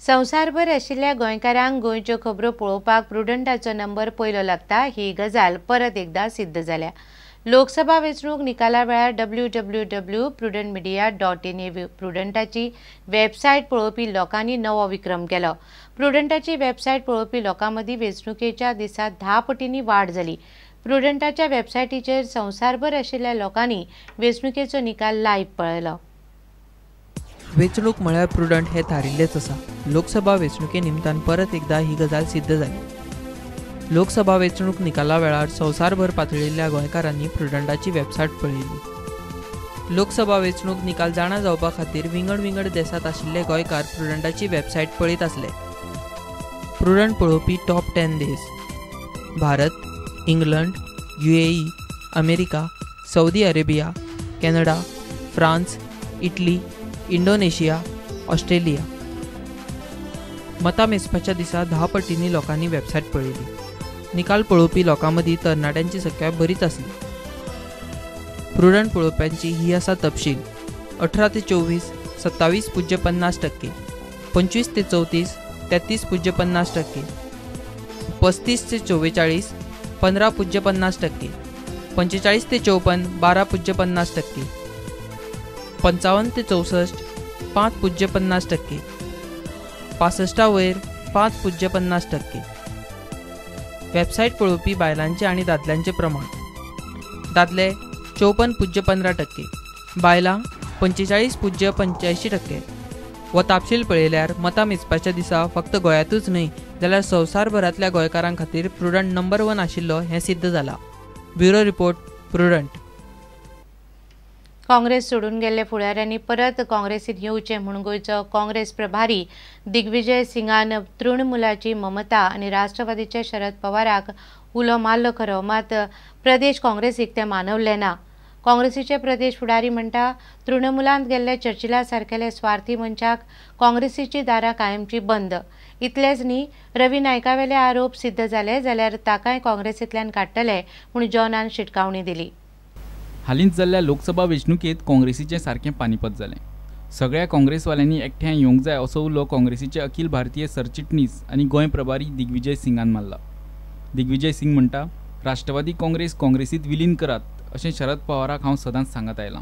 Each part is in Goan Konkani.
संवसारभर आशिल्ल्या गोंयकारांक गोंयच्यो खबरो पळोवपाक प्रुडंटाचो नंबर पयलो लागता ही गजाल परत एकदा सिद्ध जाल्या. लोकसभा वेंचणूक निकाला वेळार www.prudentmedia.in ही प्रुडंटाची वेबसायट पळोवपी लोकांनी नवो विक्रम केलो. प्रुडंटाची वेबसायट पळोवपी लोकां मदीं वेंचणुकेच्या दिसा 10 पटींनी वाड जाली. प्रुडंटाच्या वेबसायटीचेर संवसारभर आशिल्ल्या लोकांनी वेंचणुकेचो निकाल लायव्ह पळयलो. वेंचणूक म्हळ्यार प्रुडंट हे थारिल्लेच आसा. लोकसभा वेंचणुके निमतान परत एकदा ही गजाल सिद्ध जाली. लोकसभा वेंचणूक निकाला वेळार संवसारभर पातळिल्ल्या गोंयकारांनी प्रुडंटाची वेबसायट पळयली. लोकसभा वेंचणूक निकाल जाणा जावपा खातीर विंगड विंगड देशांत आशिल्ले गोंयकार प्रुडंटाची वेबसायट पळयत आसले. प्रुडंट पळोवपी टॉप 10 देश Bharat, England, UAE, America, Saudi Arabia, Canada, France, Italy, Indonesia, Australia. मतां मेजपाच्या दिसा 10 पटींनी लोकांनी वेबसायट पळयली. निकाल पळोवपी लोकां मदीं तरणाट्यांची संख्या बरीच आसली. प्रुडंट पळोवप्यांची ही आसा तपशील. 18 ते 24 27.50%, 25 ते 34 33.50%, 35 ते 44 15.50%, 45 ते 54 12.50%, 55 ते 64 5.50%, 65 वयर 5.50%. वेबसायट पळोवपी बायलांचे आनी दादल्यांचे प्रमाण. दादले 54.15%, बायलां 45.85%. हो तपशील पळयल्यार मतां मेजपाच्या दिसा फक्त गोंयांतूच न्हय जाल्यार संवसारभरांतल्या गोंयकारां खातीर प्रुडंट नंबर 1 आशिल्लो हें सिद्ध जालां. Bureau report, Prudent. Congress सोडून गेल्ले फुडाऱ्यांनी परत काँग्रेसीत येवचें म्हूण गोंयचो काँग्रेस प्रभारी दिग्विजय सिंगान तृणमूलाची ममता आनी राष्ट्रवादीचे शरद पवाराक उलो मारलो खरो, मात प्रदेश काँग्रेसीक तें मानवलें ना. काँग्रेसीचे प्रदेश फुडारी म्हणटा तृणमूलांत गेल्ले चर्चिला सारकेले स्वार्थी मनशाक काँग्रेसीची दारां कायमची बंद. इतलेंच न्ही, रवी नायकावेले आरोप सिद्ध जाले जाल्यार ताकाय काँग्रेसींतल्यान काडटले म्हूण जॉनान शिटकावणी दिली. हालींच जाल्ल्या लोकसभा वेंचणुकेंत काँग्रेसीचें सारकें पानिपत जालें. सगळ्या काँग्रेसवाल्यांनी एकठांय येवंक जाय असो उलो काँग्रेसीचे अखिल भारतीय सरचिटणीस आनी गोंय प्रभारी दिग्विजय सिंगान मारला. दिग्विजय सिंग म्हणटा, राष्ट्रवादी काँग्रेस काँग्रेसींत विलीन करात अशें शरद पवाराक हांव सदांच सांगत आयलां.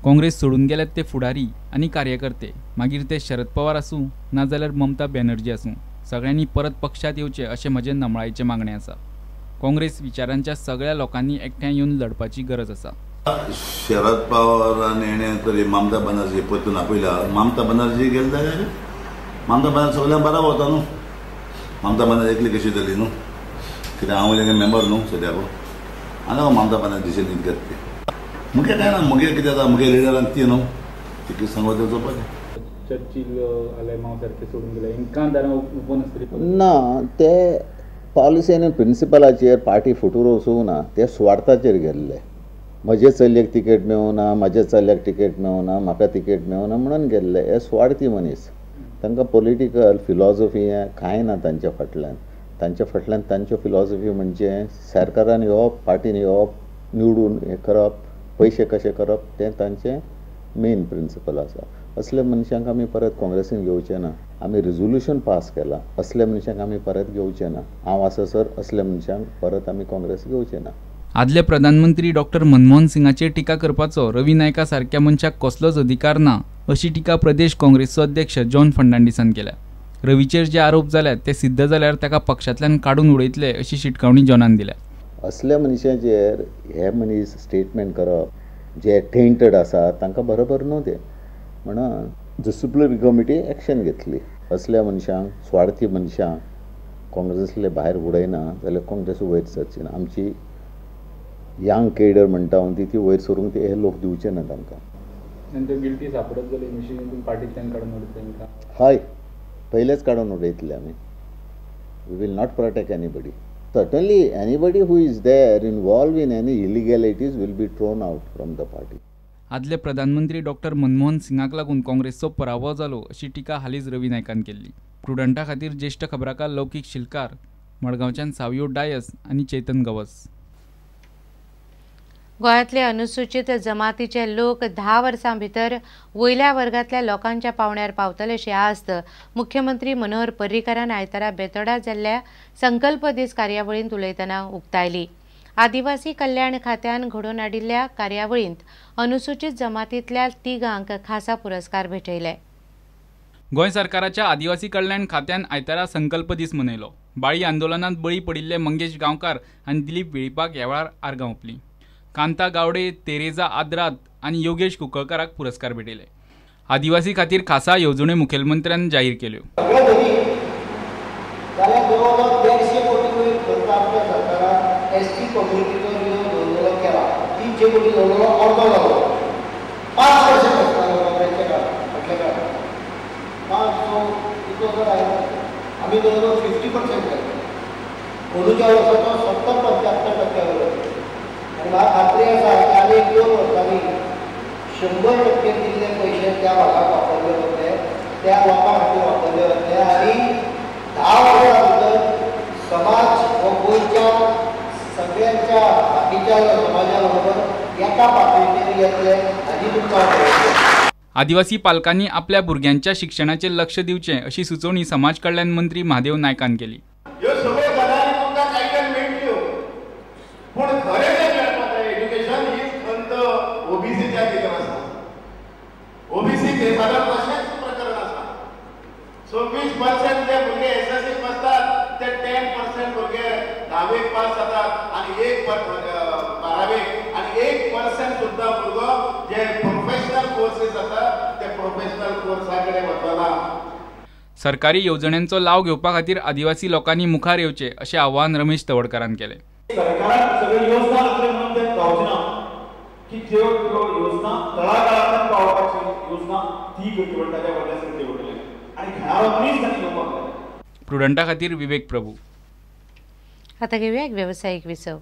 काँग्रेस सोडून गेल्यात ते फुडारी आनी कार्यकर्ते, मागीर ते शरद पवार आसूं नाजाल्यार ममता बॅनर्जी आसूं, सगळ्यांनी परत पक्षांत येवचें अशें म्हजें नमळायेचें मागणें आसा. काँग्रेस विचारांच्या सगळ्या लोकांनी एकठांय येवन लढपाची गरज आसा. शरद पवारान हेणें तरी ममता बनर्जी परतून आपयल्या. ममता बनर्जी गेले जाल्यार ममता बनर्जी सगळ्यांक बरो वता न्हू. ममता बनर्जी एकली कशी जाली न्हू, कित्याक हांव तेगे मेंबर न्हू सद्याक. आनी हांव ममता बनर्जी दिशेन घेत ती मुगे काय ना, मुगे कितें जाता, मुगे लिडरान ती न्हू तिका सांगता चोवपाचें. चर्चिल आलेमांव सारके सोडून गेले, हिंकां दारां ओपन आसतली ना. ते पॉलिसी आनी प्रिंसिपलाचेर पार्टी फुटूर वचूंक ना, ते सुवार्थाचेर गेल्ले. म्हजे चलयेक तिकेट मेळना, म्हज्या चल्याक तिकेट मेळना, म्हाका तिकेट मेळना म्हणून गेल्ले. हे सुवार्थी मनीस, तांकां पॉलिटिकल फिलॉसॉफी कांय ना तांच्या फाटल्यान. तांच्या फाटल्यान तांच्यो फिलॉसॉफी म्हणजे सरकारान येवप, पार्टीन येवप, निवडून हें करप, पयशे कशे करप, तें तांचें मेन प्रिंसिपल आसा. असल्या मनशांक आमी परत काँग्रेसीन घेवचे ना. आमी रिजोल्युशन पास केलां, असल्या मनशांक आमी परत घेवचे ना. हांव आसासर असल्या मनशांक परत आमी काँग्रेस घेवचे ना. आदले प्रधानमंत्री डॉक्टर मनमोहन सिंगाचेर टिका करपाचो रवी नायका सारक्या मनशाक कसलोच अधिकार ना अशी टिका प्रदेश काँग्रेसचो अध्यक्ष जॉन फर्नांडीसान केल्या. रवीचेर जे आरोप जाल्यात ते सिद्ध जाल्यार ताका पक्षांतल्यान काडून उडयतले अशी शिटकावणी जॉनान दिल्या. असल्या मनशाचेर हे मनीस स्टेटमेंट करप जे टेंटेड आसा तांकां बरोबर न्हू तें. म्हणून डिसिप्लिनरी कमिटी एक्शन घेतली. असल्या मनशांक, स्वार्थी मनशांक काँग्रेसींतले भायर उडयना जाल्यार काँग्रेस वयर सरची ना. आमची यंग केडर म्हणटा ती ती वयर सरूंक ते हे लोक दिवचे ना तांकां. हय, पयलेच काडून उडयतले आमी. We will not protect anybody. Certainly anybody who is there involve in any illegalities will be thrown out from the party. आदले प्रधानमंत्री डॉक्टर मनमोहन सिंगाक लागून काँग्रेसचो पराभव जालो अशी टिका हालींच रवी नायकान केल्ली. प्रुडंटा खातीर ज्येश्ठ खबराकार लौकीक शिलकार, मडगांवच्यान सावियो डायस आनी चेतन गवस. गोंयांतले अनुसूचित जमातीचे लोक 10 वर्सां भितर वयल्या वर्गांतल्या लोकांच्या पावण्यार पावतले अशी आस्त मुख्यमंत्री मनोहर पर्रीकारान आयतारा बेतोडा जाल्ल्या संकल्प दीस कार्यावळींत उलयतना उक्तायली. आदिवासी कल्याण खात्यान घडोवन हाडिल्ल्या कार्यावळींत अनुसूचित जमातींतल्या 3 खासा पुरस्कार भेटयले. गोंय सरकाराच्या आदिवासी कल्याण खात्यान आयतारा संकल्प दीस मनयलो. बाळी आंदोलनात बळी पडिल्ले मंगेश गांवकार आनी दिलीप वेळीपाक ह्या वेळार आर्गां ओंपली. कांता गावडे, तेरेजा आद्रात आनी योगेश कुंकळकाराक पुरस्कार भेटयले. आदिवासी खातीर खासा येवजण्यो मुखेलमंत्र्यान जाहीर केल्यो. आमी जवळ 50% केले, अंदूच्या वर्सा तो 70-75% वयर. आनी म्हाका खात्री आसा की आनी एक 2 वर्सांनी 100% दिल्ले पयशे त्या भागाक वापरले वतले, त्या लोकां खातीर वापरले वतले आनी 10 वर्सां भितर समाज हो गोंयच्या सगळ्यांच्या बाकीच्या समाजा बरोबर एका पातळीचेर येतले हाजी तुमकां हांव. आदिवासी पालकांनी आपल्या भुरग्यांच्या शिक्षणाचेर लक्ष दिवचें अशी सुचोवणी समाज कल्याण मंत्री महादेव नायकान केली. ह्यो सगळ्यो गजाली तुमकां कांय मेळटल्यो, पूण खरें जें मेळपाक जाय एज्युकेशन ही खंत ओबीसीच्या भितर आसा. ओबीसी केसारात तशेंच प्रकरण आसा. 26% जे भुरगे एसएससीक बसतात ते 10% भुरगे 10वेक पास जातात आनी 12वेक आनी 1% सुद्दां भुरगो जे प्रोफेशनल कोर्सीस आसात ते प्रोफेशनल कोर्सा कडेन वचना. सरकारी येवजण्यांचो लाव घेवपा खातीर आदिवासी लोकांनी मुखार येवचें अशें आवाहन रमेश तवडकारान केलें. सरकारान सगळ्यो योजना आसल्यो म्हणून तें जावचें ना की ज्यो योजना तळागाळांतल्यान पावोवपाची योजना ती करची पडटा, त्या बदल्यान करची पडटली आनी घेणारो मनीस तांणी घेवपाक जाय. प्रुडंटा खातीर विवेक प्रभू. आता घेऊया एक व्यावसायिक विसव.